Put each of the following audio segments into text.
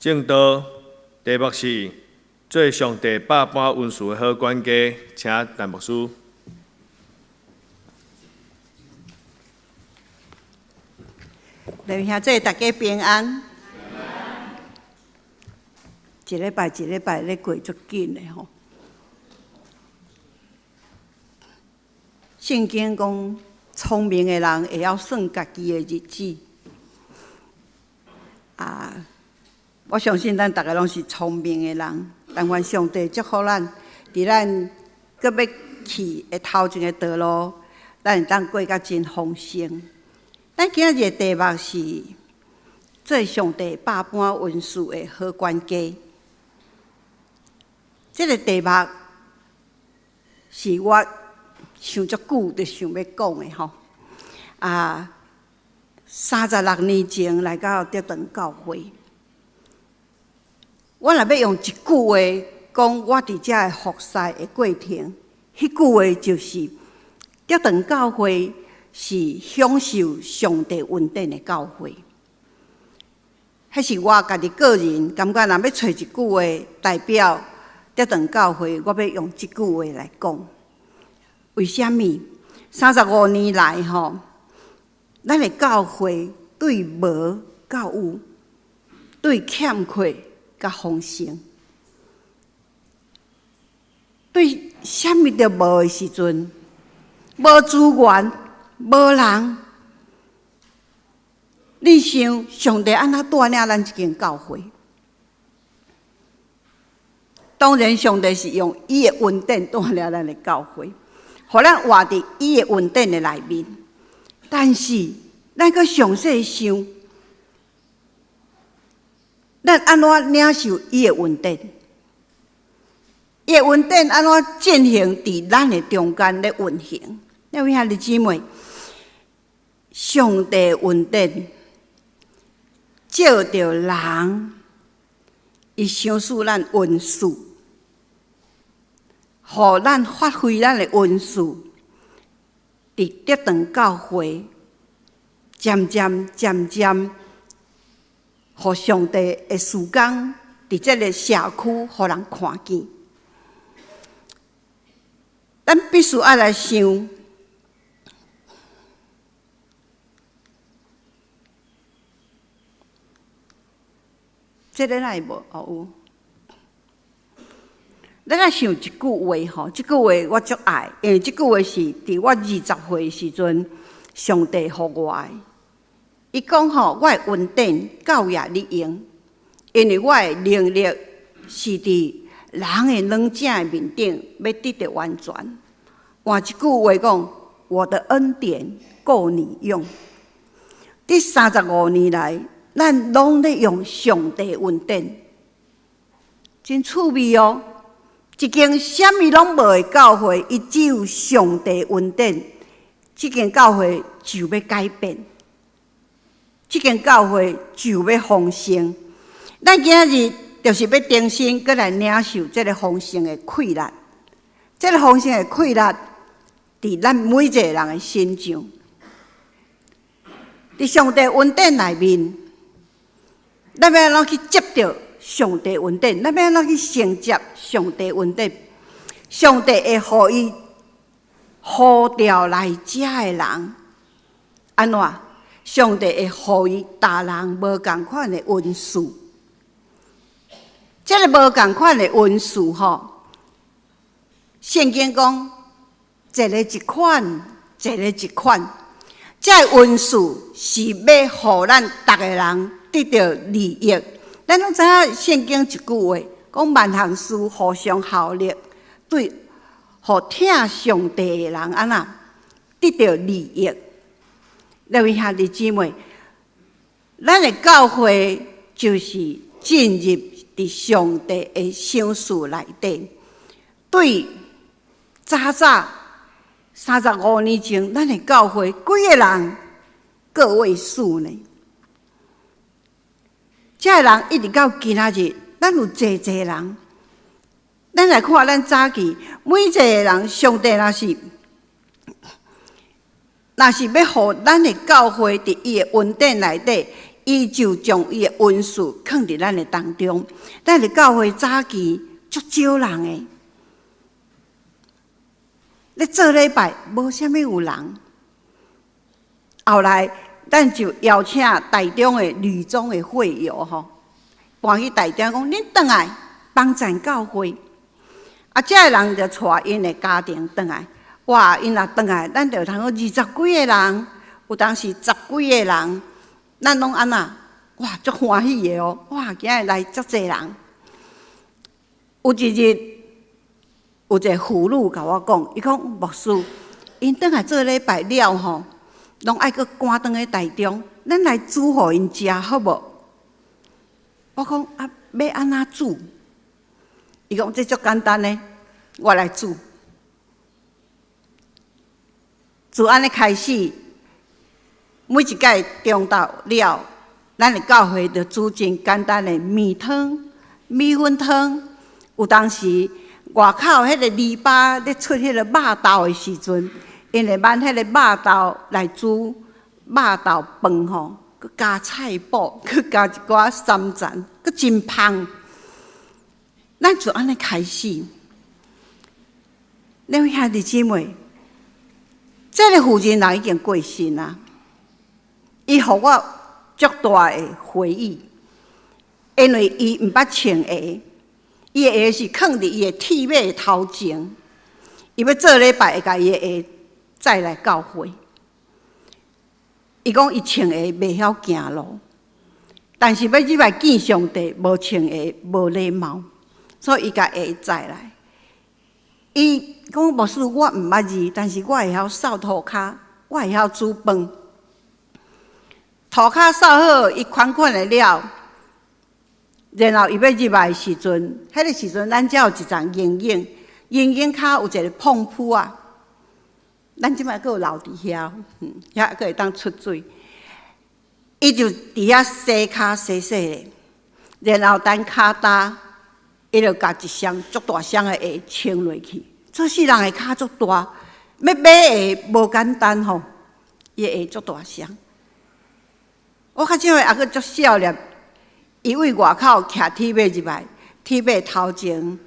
證道，題目是做上帝百般恩賜的好管家，請陳牧師。弟兄姊妹，大家平安。一禮拜一禮拜咧過足緊的吼。聖經講，聰明的人會曉算家己的日子。啊，我相信咱逐个攏是聰明的人，但願上帝祝福咱，佇咱閣欲去的頭前的道路，咱會當過甲真豐盛。咱今日的題目是做上帝百般恩賜的好管家。這个題目是我想足久就想欲講的吼。啊，36年前來到德堂教會，我若欲用一句話講，我佇遮的服侍的過程，彼句話就是德堂教會是享受上帝恩典的教會。彼是我家己個人感覺，若欲揣一句話代表德堂教會，我欲用這句話來講。為啥物？35年來吼，咱的教會對無到有，對欠缺佮豐盛，對啥物都無的時陣，無資源，無人，你想上帝按怎帶領咱這間教會？當然，上帝是用伊的恩典帶領咱的教會，予咱活佇伊的恩典的內面。但是，咱閣詳細想，咱按怎領受伊的恩典？伊的恩典按怎進行佇咱的中間咧運行？各位兄弟姊妹，上帝恩典藉著人，伊賞賜咱恩賜，予咱發揮咱的恩賜，佇德堂教會，漸漸漸漸，予上帝的事工佇這个社區予人看見。咱必須愛來想，這个哪會無？哦有。咱來想一句話吼，這句話我足愛，因為這句話是佇我20歲的時陣，上帝予我的。伊講吼，我的恩典夠予你用，因為我的能力是佇人的軟弱的面頂欲得著完全。換一句話講，我的恩典夠你用。這35年來，咱攏咧用上帝恩典，真趣味哦！一間啥物攏無的教會，伊只有上帝恩典，這間教會就欲改變，這間教會就欲豐盛。咱今日就是欲重新閣來領受這个豐盛的氣力，這个豐盛的氣力佇咱每一个人的身上，佇上帝恩典內面，咱欲按怎去接著上帝恩典？咱欲按怎去承接上帝恩典？上帝會予伊呼召來遮的人，按怎？上帝會予伊逐人無仝款的恩賜。這个無仝款的恩賜吼，聖經講一个一款，一个一款。這个恩賜是欲予咱逐个人得著利益。咱攏知影聖經一句話，講萬項事互相效力，對予疼上帝的人按怎得著利益。各位兄弟姊妹，咱的教會就是進入佇上帝的賞賜內底。對早早35年前，咱的教會幾个人個位數呢？這个人一直到今仔日，咱有濟濟人。咱來看咱早期每一個人，上帝若是欲予咱的教會佇伊的恩典內底，伊伊就將伊的恩賜囥佇咱的當中。咱的教會早期足少人的，咧做禮拜無啥物有人。後來，咱就邀請台中的女中的會友吼，搬去台中講，恁轉來幫贊教會。啊，這个人就帶𪜶的家庭轉來，哇！𪜶若轉來，咱就通講二十幾个人，有當時十幾個人，咱攏按怎？哇，足歡喜的哦！哇，今日來遮濟人。有一日，有一個婦女共我講，伊講牧師，𪜶轉來做禮拜了吼，攏愛閣趕轉去台中，咱來煮予𪜶食好無？我講啊，欲按怎煮？伊講這足簡單的，我來煮。自按呢開始，每一屆中晝了，咱的教會就煮真簡單的麵湯、米粉湯。有當時外口彼个籬笆咧出彼个肉豆的時陣，𪜶會挽彼个肉豆來煮肉豆飯吼，閣加菜脯，閣加一寡酸棧，閣真芳。咱就按呢開始，兩位兄弟姊妹，這个婦人人已經過身啊，伊予我足大的回憶，因為伊毋捌穿鞋，伊的鞋是囥佇伊的鐵馬頭前，伊欲做禮拜會共伊的鞋載來教會。伊講伊穿鞋袂曉行路，但是欲入來見上帝，無穿鞋無禮貌。所以伊共鞋載來，伊講牧師我毋捌字，但是我會曉掃塗跤，我會曉煮飯。塗跤掃好，伊款款的了，然後伊欲入來的時陣，彼个時陣咱遮有一層陰影，陰影跤有一个膨鋪仔，咱這擺閣有留佇遐，遐閣會當出水。伊就佇遐洗跤洗洗咧，然後等跤焦。伊就共一雙足大雙的鞋穿落去，做世人的跤足大，欲買鞋無簡單吼。伊的鞋足大雙。我較少的猶閣足少年，伊為外口騎鐵馬入來，鐵馬頭前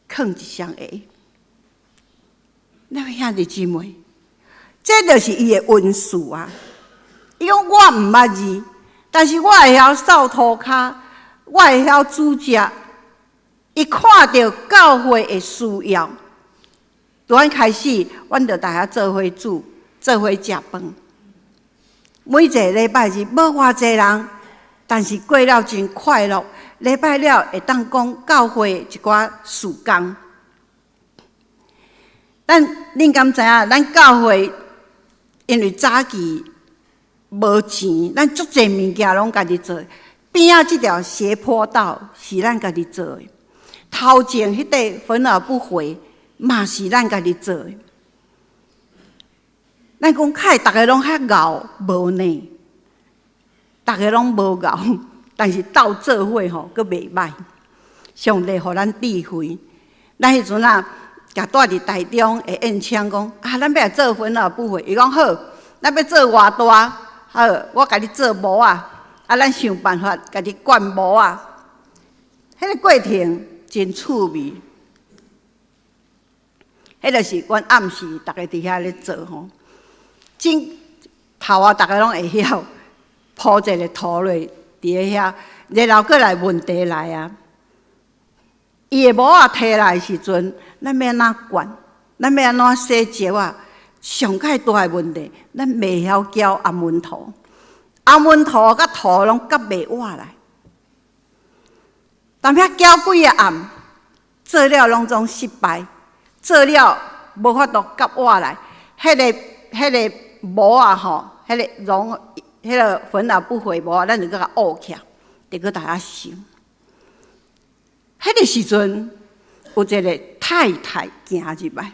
囥一雙鞋。兩位兄弟姊妹，這就是伊的恩賜啊！伊講我毋捌字，但是我會曉掃塗跤，我會曉煮食。伊看著教會的需要，自按開始，阮就大家做伙煮，做伙食飯。每一個禮拜日無偌濟人，但是過了真快樂。禮拜了會當講教會一寡事工。咱恁敢知影？咱教會因為早期無錢，咱足濟物件攏家己做。邊仔這條斜坡道是咱家己做的。頭前彼塊粉而不肥，嘛是咱家己做的。咱講較會，逐个攏較𠢕無呢？逐个攏無𠢕，但是鬥做伙吼，閣袂䆀。上帝予咱智慧，咱彼陣啊，共蹛佇台中的燕昌講啊，咱欲來做粉而不肥。伊講好，咱欲做偌大，好，我共你做模仔，啊，咱想辦法共你灌模仔。彼个過程真趣味，彼个是阮暗時逐个佇遐咧做吼，真頭啊，逐个攏會曉鋪一个塗落佇咧遐，然後閣來問題來啊！伊的模仔提來的時陣，咱欲按怎灌？咱欲按怎洗石仔？上蓋大的問題，咱袂曉攪紅溫塗，紅溫塗佮塗攏夾袂倚來。踮遐攪幾个暗，做了攏總失敗，做了無法度夾倚來。彼个模仔吼，彼个絨，彼个粉而不肥模仔，咱就閣共挖起來，就閣大家想。彼个時陣，有一个太太行入來，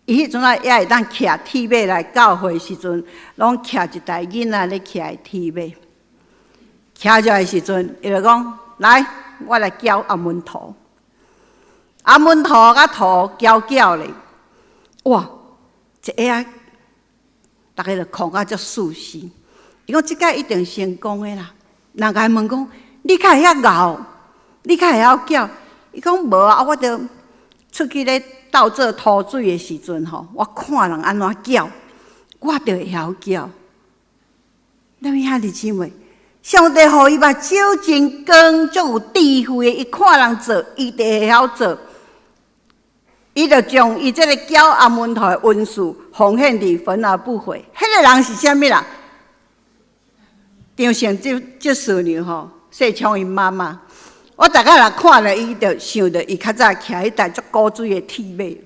伊彼陣仔也會當騎鐵馬來教會時陣，攏騎一台囡仔咧騎鐵馬。騎入來時陣，伊就講：來，我來攪紅溫塗，紅溫塗佮塗攪攪咧，哇！一下仔，逐个就看甲足舒適。伊講這擺一定成功的啦。人共伊問講，你較會曉𠢕，你較會曉攪？伊講無啊，我著出去咧鬥做塗水的時陣吼，我看人按怎攪，我就會曉攪。咱兄弟姊妹，上帝予伊目睭真光，足有智慧的，伊看人做，伊就會曉做。伊就將伊這个攪阿門徒的恩賜奉獻佇焚而不悔。彼個人是啥物人？張成這這師娘吼，細昌𪜶媽媽。我逐擺若看著伊，就想著伊較早騎彼台足古錐的鐵馬，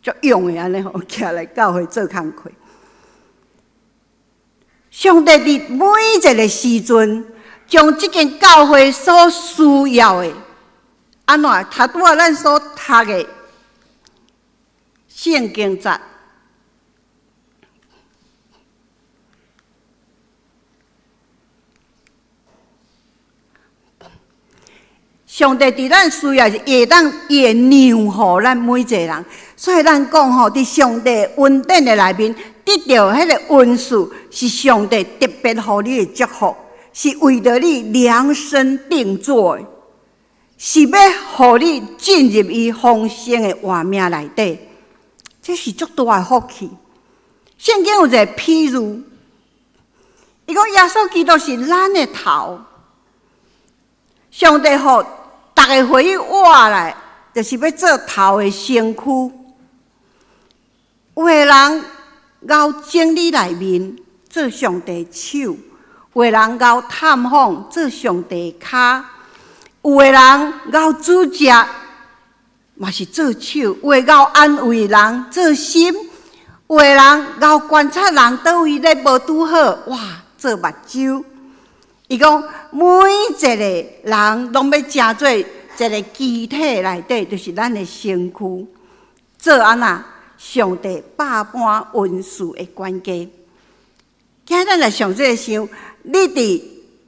足勇的按呢吼，騎來教會做工課。上帝佇每一个時陣，將這間教會所需要的，按怎頭拄仔咱所讀的聖經節，上帝佇咱需要時，會當伊會讓予咱每一个人。所以咱講吼，佇上帝恩典的內面，得著彼个恩賜，是上帝特別予你的祝福，是為著你量身定做的，是欲予你進入伊豐盛的活命內底。這是足大的福氣。聖經有一個譬喻，伊講耶穌基督是咱的頭，上帝予逐个會議活來，就是欲做頭的身軀。有的人𠢕整理內面做上帝手，有的人𠢕探訪做上帝跤，有的人𠢕煮食嘛是做手，有的𠢕安慰人做心，有的人𠢕觀察人佗位咧無拄好，哇，做目睭。伊講每一個人攏欲成做一个肢體內底，就是咱的身軀，做按怎？上帝百般恩賜的管家。今日咱來上這个想，你佇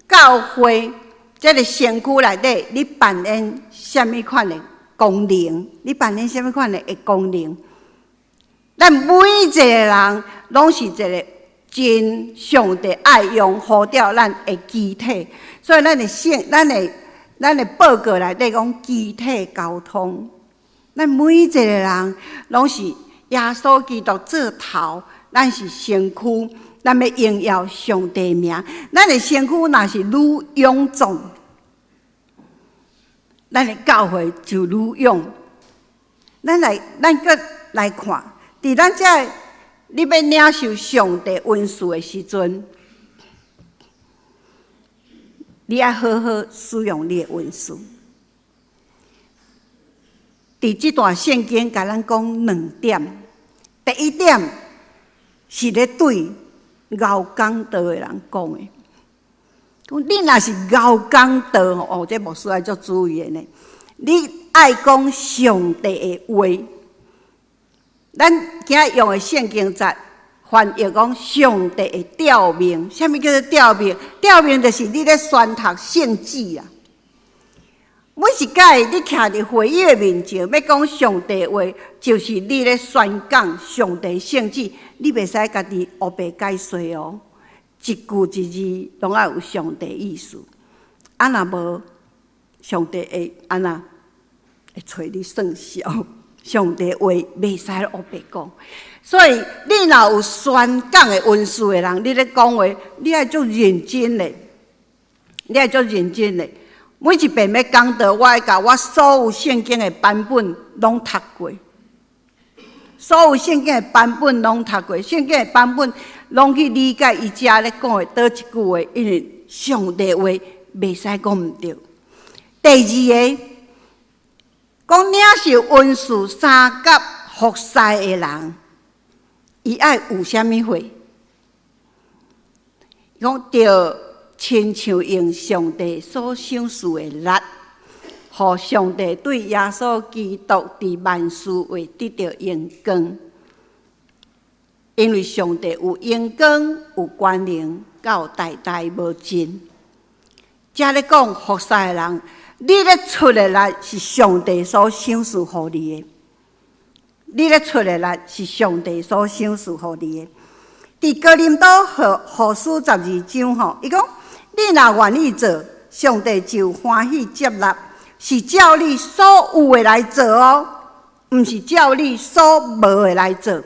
教會這个身軀內底，你扮演啥物款的功能？你扮演啥物款的功能？咱每一个人攏是一个真上帝愛用呼召咱的肢體，所以咱的聖、咱的、咱的報告內底講肢體交通。咱每一个人攏是耶穌基督做頭，咱是身軀，咱欲榮耀上帝名。咱的身軀若是愈臃腫，咱的教會就愈勇。咱來，咱閣來看，佇咱這个，你欲領受上帝恩賜的時陣，你愛好好使用你的恩賜。佇這段聖經共咱講兩點，第一點是咧對𠢕講道的人講的。講你若是𠢕講道哦，這牧師愛足注意的呢。你愛講上帝的話，咱今日用的聖經節翻譯講上帝的誡命。啥物叫做誡命？誡命就是你咧宣讀聖旨啊。每一擺你徛佇會議的面前，欲講上帝話，就是你咧宣講上帝聖旨。你袂使家己烏白解說哦，一句一字攏愛有上帝意思。啊，若無，上帝會按怎？會揣你算數。上帝話袂使烏白講，所以你若有宣講的恩賜的人，你咧講話，你愛足認真的，你愛足認真的。每一遍欲講道，我愛共我所有聖經的版本攏讀過，所有聖經的版本攏讀過，聖經的版本攏去理解伊遮咧講的佗一句話，因為上帝話袂使講毋對。第二个，講領受恩賜三甲服侍的人，伊愛有啥物貨？講著親像用上帝所賞賜的力，予上帝對耶穌基督佇萬事會得著榮光。因為上帝有榮光、有權能，到代代無盡。遮咧講服侍的人，你咧出的力是上帝所賞賜予你的。你咧出的力是上帝所賞賜予你的。佇哥林多後書12章吼，伊講：你若願意做，上帝就歡喜接納，是照你所有的來做哦，毋是照你所無的來做。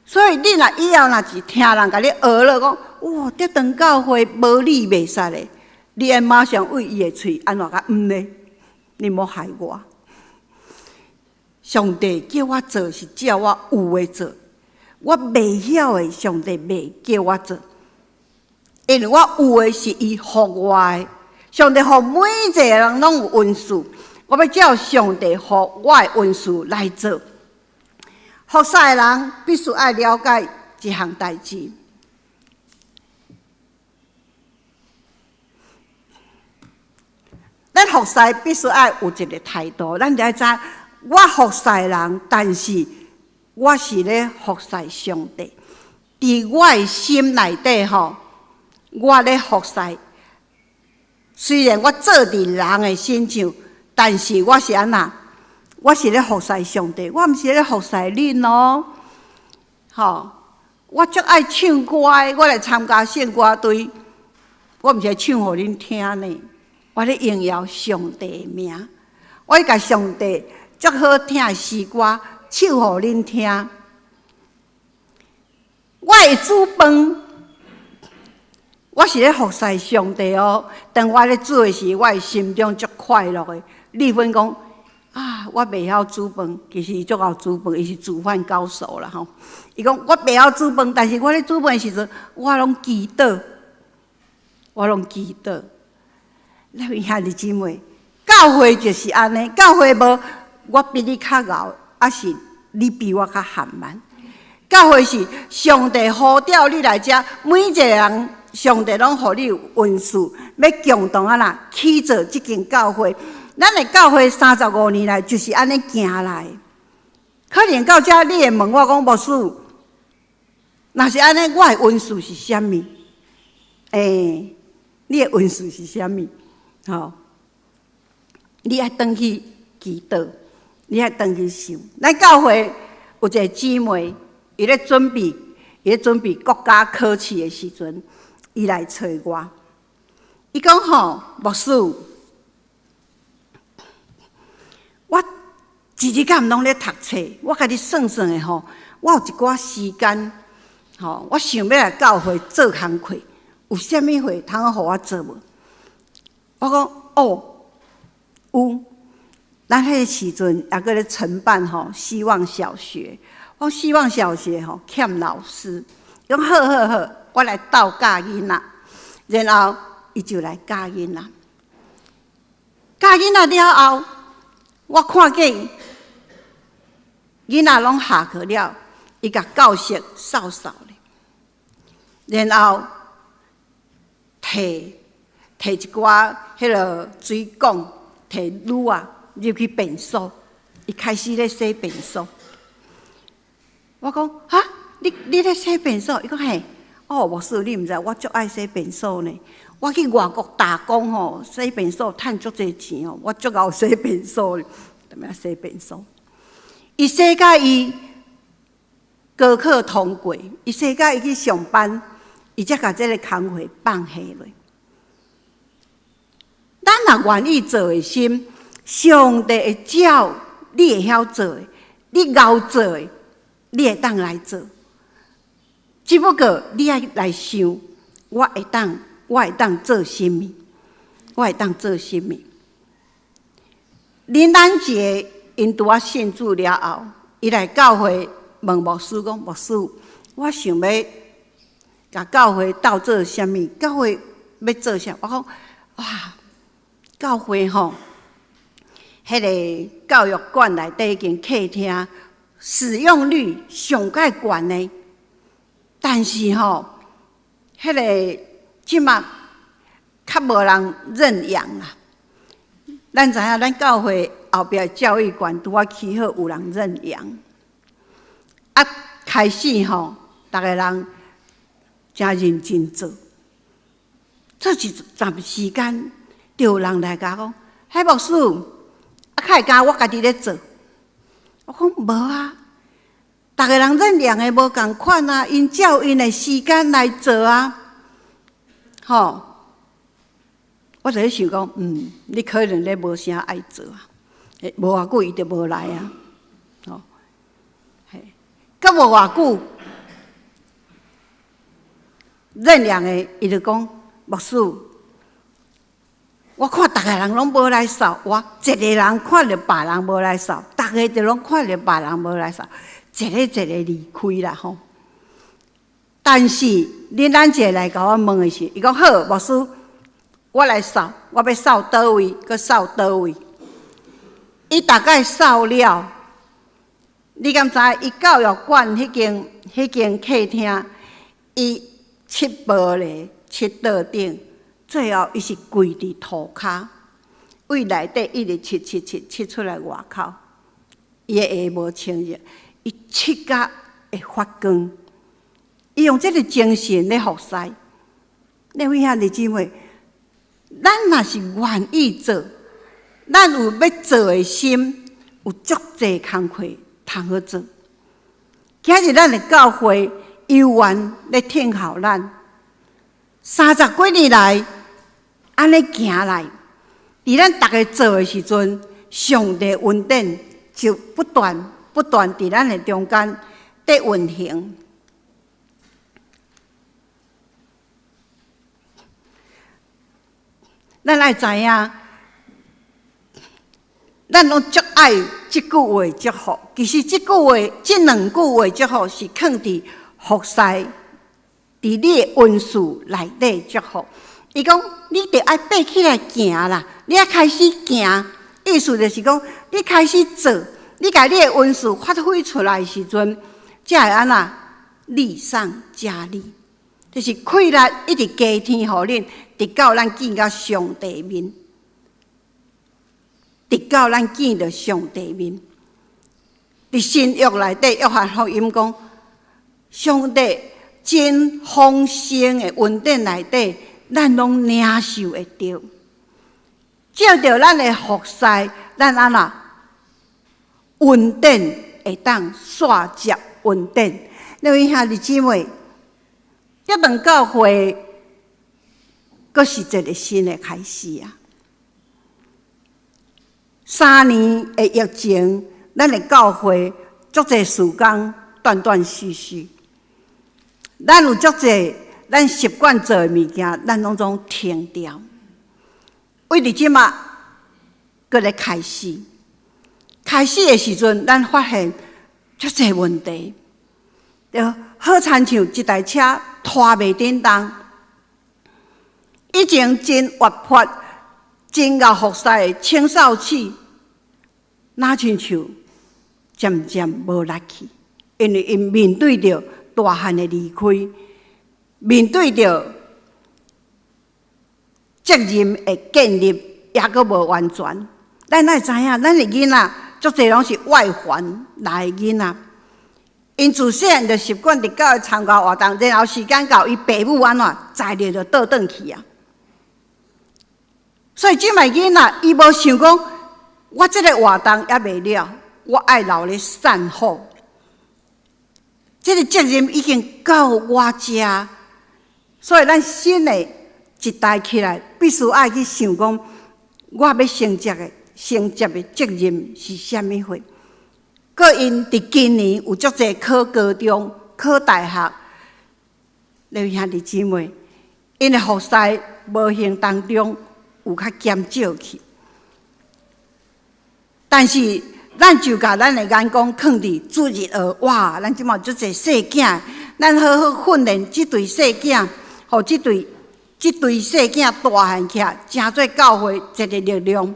所以你若以後若是聽人共你學了講，哇，德堂教會無你袂使的，你愛馬上對伊的喙按怎講？毋呢？你莫害我。上帝叫我做是照我有的做，我袂曉的，上帝袂叫我做，因為我有的是伊予我的。上帝予每一個人攏有恩賜，我欲照上帝予我的恩賜來做。服侍的人必須愛了解一項代誌。咱服侍必須愛有一個態度，咱就愛知我服侍人，但是我是咧服侍上帝。佇我的心內底吼，我咧服侍。雖然我做佇人的身上，但是我是按怎？我是咧服侍上帝，我毋是咧服侍恁哦。吼，我足愛唱歌的，我來參加聖歌隊，我毋是來唱予恁聽呢，我咧榮耀上帝的名，我咧共上帝足好聽的詩歌唱予恁聽。我會煮飯，我是咧服侍上帝哦。當我咧煮的時，我的心中足快樂的。麗芬講。啊！我袂曉煮飯，其實伊足𠢕煮飯，伊是煮飯高手啦吼。伊講我袂曉煮飯，但是我咧煮飯的時陣，我攏祈禱，我攏祈禱。咱兄弟姊妹，教會就是按呢，教會無我比你較𠢕，抑是你比我較含慢。教會是上帝呼召你來遮，每一個人上帝攏予你有恩賜，欲共同按怎起造這間教會。咱的教會35年來就是按呢行來。可能到遮你會問我講，牧師，若是按呢，我的恩賜是啥物？欸，你的恩賜是啥物？吼，你愛轉去祈禱，你愛轉去想。咱教會有一個姊妹，伊咧準備國家考試的時陣，伊來揣我，伊講吼，牧師。我一日敢毋攏咧讀冊，我家己算算的吼，我有一寡時間，吼，我想欲來教會做工課，有啥物貨通予我做無？我講哦，有。咱彼個時陣猶閣咧承辦吼希望小學，我希望小學吼欠老師，伊講好好好，我來鬥教囡仔，然後伊就來教囡仔，教囡仔了後。我看見囡仔攏下課了，伊共教室掃掃咧，然後提提一寡彼个水管，提擼仔入去便所，伊開始咧洗便所。我講哈，你咧洗便所？伊講嘿，哦，牧師你毋知，我足愛洗便所呢。我去外國打工吼，洗便所趁足濟錢吼，我足𠢕洗便所，踮遐洗便所。伊洗甲伊高考通過，伊洗甲伊去上班，伊才共這个工課放下落。咱若願意做的心，上帝會照你會曉做的，你𠢕做的，你會當來做。只不過你愛來想，我會當。我會當做啥物？我會當做啥物？林蘭姐𪜶拄仔信主了後，伊來教會問牧師講：牧師，我想欲共教會鬥做啥物？教會欲做啥？我講哇，教會吼，彼个教育館內底一間客廳使用率上蓋懸的，但是吼，彼个。這馬較無人認養啦。咱知影，咱教會後壁教育館拄仔起好，有人認養。啊，開始吼，逐个人誠認真做，做一陣時間，就有人來共我講：彼牧師，啊，較會敢我家己咧做。我講無啊，逐个人認養的無仝款啊，𪜶照𪜶的時間來做啊，吼！我就咧想講，你可能咧無啥愛做啊，無偌久伊就無來啊，吼，嘿，閣無偌久，認養的伊就講，牧師，我看逐个人攏無來掃，我一个人看著別人無來掃，逐个就攏看著別人無來掃，一个一个離開啦吼。但是恁咱一个來共我問的是，伊講好，牧師，我來掃，我欲掃佗位，閣掃佗位。伊大概掃了，你敢知？伊教育館彼間客廳，伊漆玻璃、漆桌頂，最後伊是跪佇塗跤，為內底一直漆漆漆漆出來外口，伊的鞋無穿著，伊漆甲會發光。伊用這个精神咧服侍。你位兄弟姊妹，咱若是願意做，咱有欲做的心，有足濟工課通好做。今日咱的教會猶原咧聽候咱，30幾年來按呢行來，佇咱逐个做的時陣，上帝恩典就不斷不斷佇咱的中間佇運行。咱愛知影，咱攏足愛這句話祝福。其實這句話、這兩句話祝福是囥佇服侍，佇你的恩賜內底祝福。伊講，你著愛爬起來行啦，你愛開始行，意思就是講，你開始做，你共你的恩賜發揮出來的時陣，才會按怎力上加力，就是氣力一直加添予恁，直到咱見到上帝面，直到咱見著上帝面。佇新約內底，約翰福音講，上帝真豐盛的恩典內底，咱攏領受會著。藉著咱的服侍，咱按怎恩典會當煞接恩典。各位兄弟姊妹，這頓教會，閣是一个新的開始啊！3年的疫情，咱的教會足濟時間斷斷續續，咱有足濟咱習慣做的物件，咱攏總停掉。為佇這馬，閣咧開始，開始的時陣，咱發現足濟問題，就好親像一台車拖袂振動。以前真活潑、真𠢕服侍的青少期，若親像漸漸無力氣，因為𪜶面對著大漢的離開，面對著責任的建立，猶閣無完全。咱愛知影，咱的囡仔足濟攏是外環來的囡仔，𪜶自細漢就習慣佇教會參加活動，然後時間到，伊爸母按怎載著就倒轉去啊。所以這擺囡仔，伊無想講，我這个活動猶未了，我愛留咧散好。這个責任已經到我遮，所以咱新的一代起來，必須愛去想講，我欲承接的責任是啥物貨？閣𪜶佇今年有足濟考高中、考大學，各位兄弟姊妹，𪜶的服侍無形當中有較減少去，但是咱就共咱的眼光囥佇主日學，哇！咱這馬足濟細囝，咱好好訓練這隊細囝，予這隊細囝大漢起來，成做教會一个力量。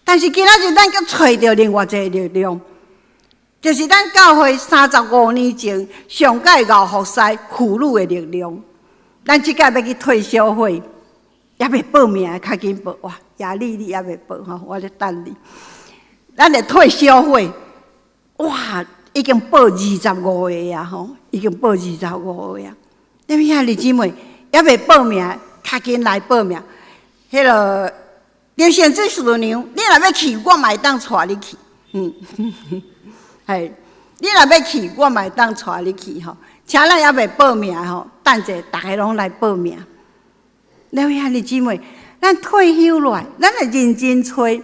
但是今仔日咱閣揣著另外一个力量，就是咱教會35年前上屆𠢕服侍婦女的力量。咱這屆欲去退修會。猶未報名的，較緊報哇！亞麗你猶未報吼，我咧等你。咱的退修會，哇，已經報25個啊吼，已經報25個啊。你們兄弟姊妹，猶未報名，較緊來報名。彼个劉先生師娘，你若欲去，我嘛會當帶你去。嘿，你若欲去，我嘛會當帶你去吼。請咱猶未報名吼，等者逐个攏來報名。了兄弟姊妹，咱退休落來，咱會認真揣，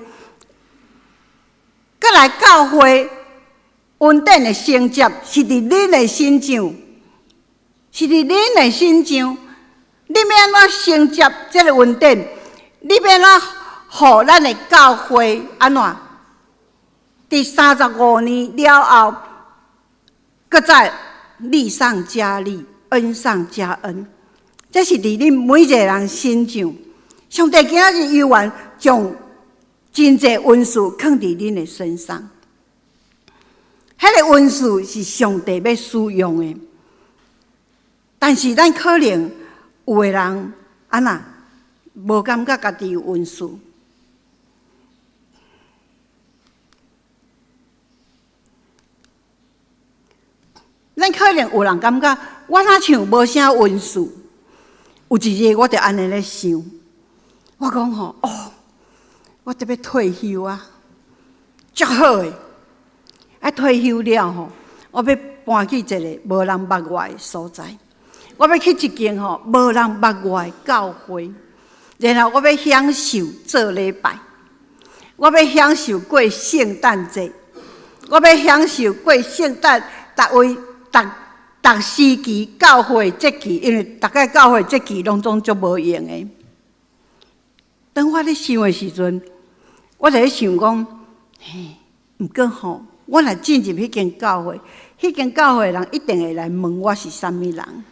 閣來教會恩典的承接，是佇恁的身上，是佇恁的身上。你欲按怎承接這个恩典？你欲按怎予咱的教會按怎？佇35年了後，閣再利上加利，恩上加恩。這是佇恁每一個人身上。上帝今仔日猶原將真濟恩賜囥佇恁的身上。彼个恩賜是上帝欲使用的，但是咱可能有的人按怎無感覺家己有恩賜。咱可能有人感覺我若像無啥恩賜，有一日我就按呢咧想，我講吼，哦，我得欲退休啊，足好的。啊，退休了吼，我欲搬去一个無人捌我的所在，我欲去一間吼無人捌我的教會，然後我欲享受做禮拜，我欲享受過聖誕節，我欲享受過聖誕，逐位逐逐時期教會節期，因為逐个教會節期攏總足無閒的。當我咧想的時陣，我就咧想講，嘿，毋過吼，我若進入彼間教會，彼間教會的人一定會來問我是啥物人，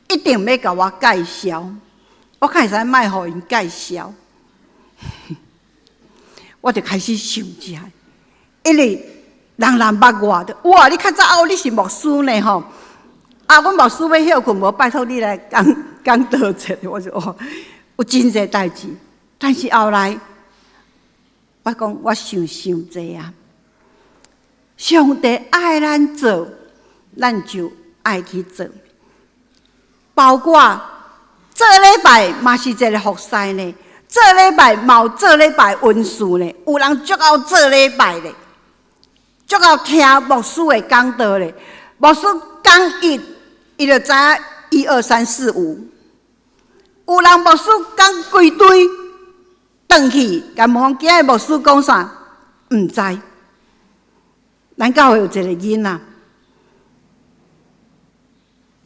一定欲共我介紹，我較會使莫予𪜶介紹，我就開始想這个，因為人人捌我的，哇！你較早哦，你是牧師呢吼，啊，阮牧師欲歇睏，無拜託你來講講道者，我就哦，有真濟代誌，但是後來我講我想傷濟啊，上帝愛咱做，咱就愛去做，包括做禮拜嘛是一个服侍呢，做禮拜嘛有做禮拜恩賜呢，有人足𠢕做禮拜咧。足𠢕聽牧師的講道咧，牧師講一，伊就知影一二三四五。有人牧師講規堆，轉去，共問講今仔日牧師講啥？毋知。咱教會有一个囡仔，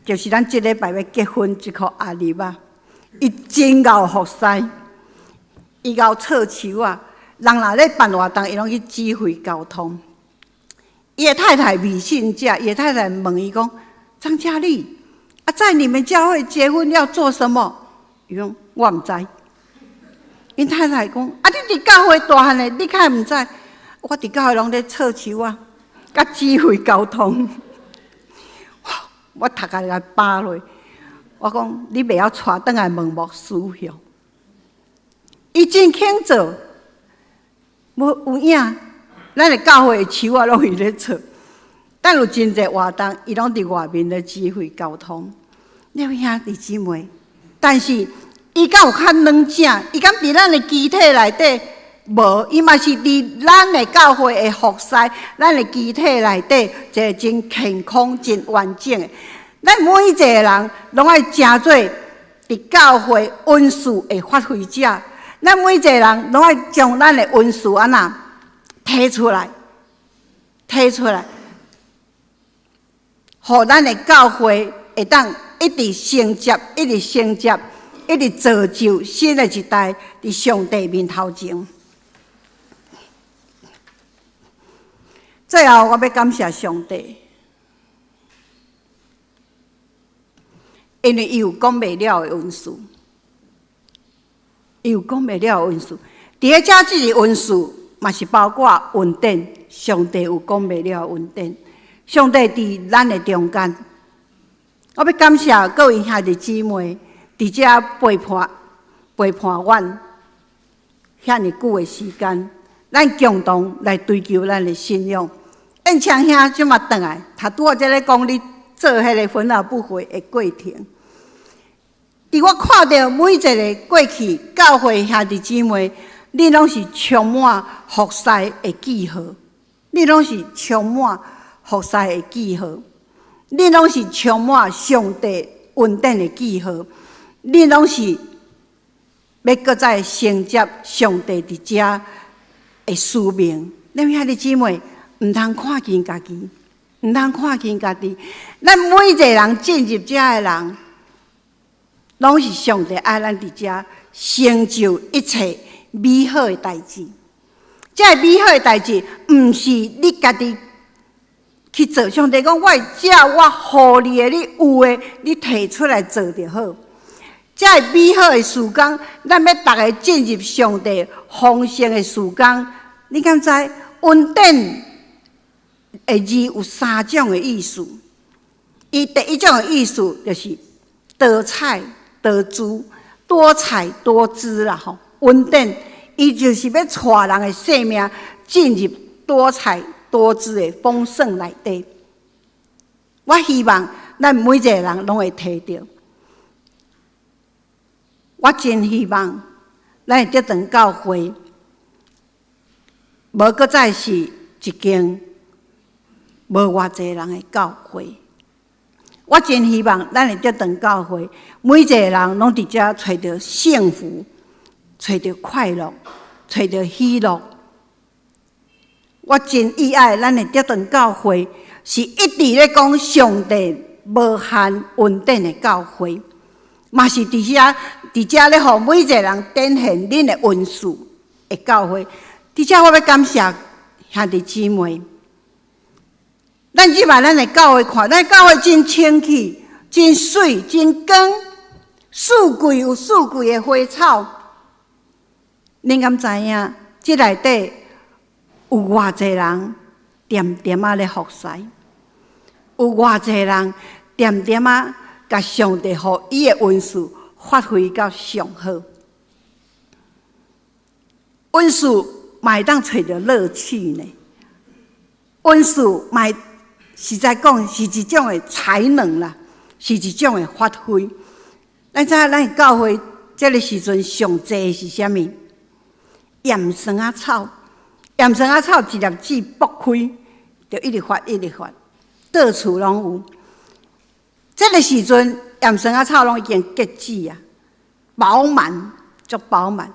就是咱這禮拜欲結婚這箍阿立啊，伊真𠢕服侍，伊𠢕操手啊，人若咧辦活動，伊攏去指揮交通。伊的太太未信者，伊的太太問伊講：張佳麗，啊，在你們教會結婚要做什麼？伊講我毋知。𪜶太太講：啊，你佇教會大漢的，你敢會毋知？我佇教會攏咧操手啊，佮指揮交通。我頭殼來扒落，我講你袂曉帶轉來問牧師囥。伊真肯做，無有影。咱的教會的手仔攏伊咧操，但有真濟活動，伊攏佇外面咧指揮交通。了兄弟姊妹，但是伊敢有較軟正？伊敢佇咱的肢體內底？無，伊嘛是佇咱的教會的服侍，咱的肢體內底一个真健康、真完整的。咱每一个人攏愛成做佇教會恩賜的發揮者。咱每一个人攏愛將咱的恩賜按怎提出來，提出來，予咱的教會會當一直承接，一直承接，一直造就新的一代佇上帝面頭前。最後，我欲感謝上帝，因為伊有講袂了的恩賜，伊有講袂了的恩賜。佇咧遮這個恩賜，嘛是包括恩典，上帝有講袂了的恩典。上帝佇咱的中間，我欲感謝各位兄弟姊妹佇遮陪伴陪伴阮遐爾久的時間，咱共同來追求咱的信仰。燕昌兄這馬轉來，他拄仔這咧講你做彼个奮老不悔的過程。佇我看著每一个過去教會兄弟姊妹，恁攏是充滿服侍的記號，恁攏是充滿服侍的記號，恁攏是充滿上帝恩典的記號，恁攏是欲閣再承接上帝佇遮的使命。恁兄弟姊妹，毋通看輕家己，毋通看輕家己。咱每一個人進入遮的人，攏是上帝愛咱佇遮成就一切美好的代誌。這个美好的代誌，毋是你家己去做。上帝講，我會照我予你的，你有的，你提出來做就好。這个美好的時間，咱欲逐个進入上帝豐盛的時間。你敢知恩典的字有三種的意思？伊第一種的意思就是多彩多姿、多彩多姿啦吼。恩典伊就是欲帶人的生命進入多彩多姿的豐盛內底。我希望咱每一個人攏會提著。我真希望咱的德堂教會無閣再是一間無偌濟人的教會。我真希望咱的德堂教會每一個人攏佇遮揣著幸福、揣著快樂、揣著喜樂。我真意愛咱的德堂教會是一直咧講上帝無限恩典的教會，嘛是佇遮咧，予每一個人展現恁的恩賜的教會。佇遮我欲感謝兄弟姊妹。咱這擺咱的教會看，咱教會真清氣、真媠、真光，四季有四季的花草。恁敢知影？這內底有偌濟人恬恬仔咧服侍，有偌濟人恬恬仔共上帝予伊的恩賜發揮到上好。恩賜嘛會當揣著樂趣呢。恩賜嘛，實在講是一種的才能啦，是一種的發揮。咱知影咱教會這个時陣上濟的是啥物？芫荽仔草，芫荽仔草一粒籽剝開，就一直發，一直發，到處攏有。這个時陣，芫荽仔草攏已經結籽啊，飽滿，足飽滿。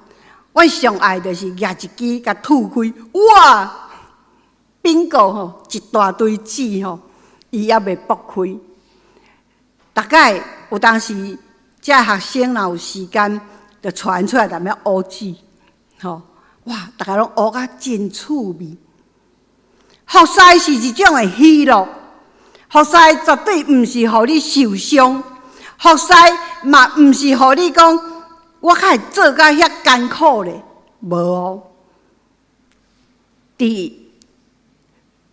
阮上愛就是舉一支，共吐開，哇！bingo 吼，一大堆籽吼，伊猶未剝開。逐擺有當時，遮學生若有時間，就傳出來踮遐挖籽，吼！哇！逐家攏挖甲真趣味。服侍是一種的喜樂，服侍絕對毋是予你受傷，服侍嘛毋是予你講我較會做甲遐艱苦咧，無哦。佇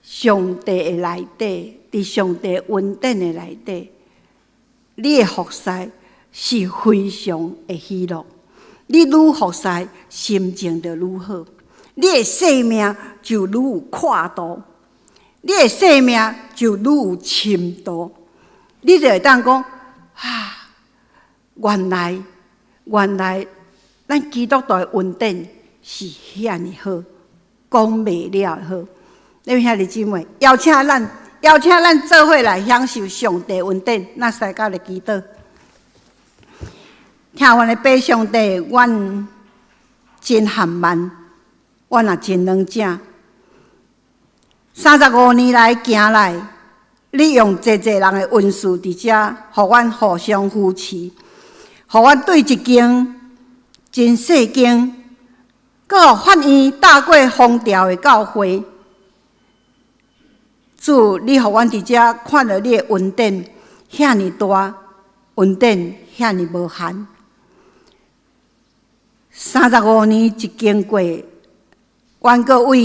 上帝的內底，佇上帝恩典的內底，你的服侍是非常的喜樂。你愈服侍，心情就愈好，你的生命就愈有闊度，你的生命就愈有深度。你就會當講啊，原來原來咱基督徒的恩典是遐爾好，講袂了的好。恁兄弟姊妹，邀請咱做伙來享受上帝恩典，咱大家來祈禱。疼阮的父上帝，阮真含慢，阮也真軟正。35年來行來，你用濟濟人的恩賜佇遮，予阮互相扶持，予阮對一間真細間，閣予法院踏過風潮的教會。主，你予阮佇遮看著你的恩典遐爾大，恩典遐爾無限。35年一經過，阮閣為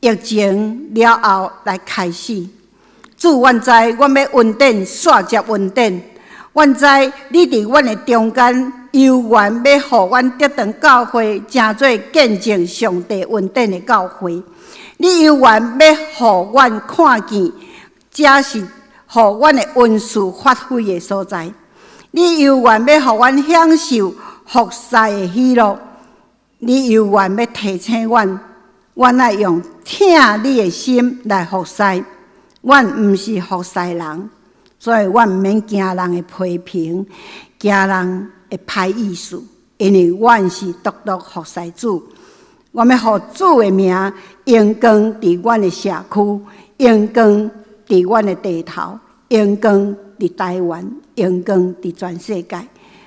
疫情了後來開始。主，阮知阮欲恩典，煞接恩典。阮知你佇阮的中間，猶原欲予阮德堂教會成做見證上帝恩典的教會。你猶原欲予阮看見，這是予阮的恩賜發揮的所在。你猶原欲予阮享受服侍的喜樂。你猶原欲提醒阮，阮愛用疼你的心來服侍。阮毋是服侍人，所以阮毋免驚人的批評，驚人的歹意思，因為阮是獨獨服侍主。阮欲予主的名榮光佇阮的社區，榮光佇阮的地頭，榮光佇台灣，榮光佇全世界。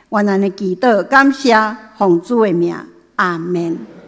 阮按呢祈禱，感謝奉主的名，阿門。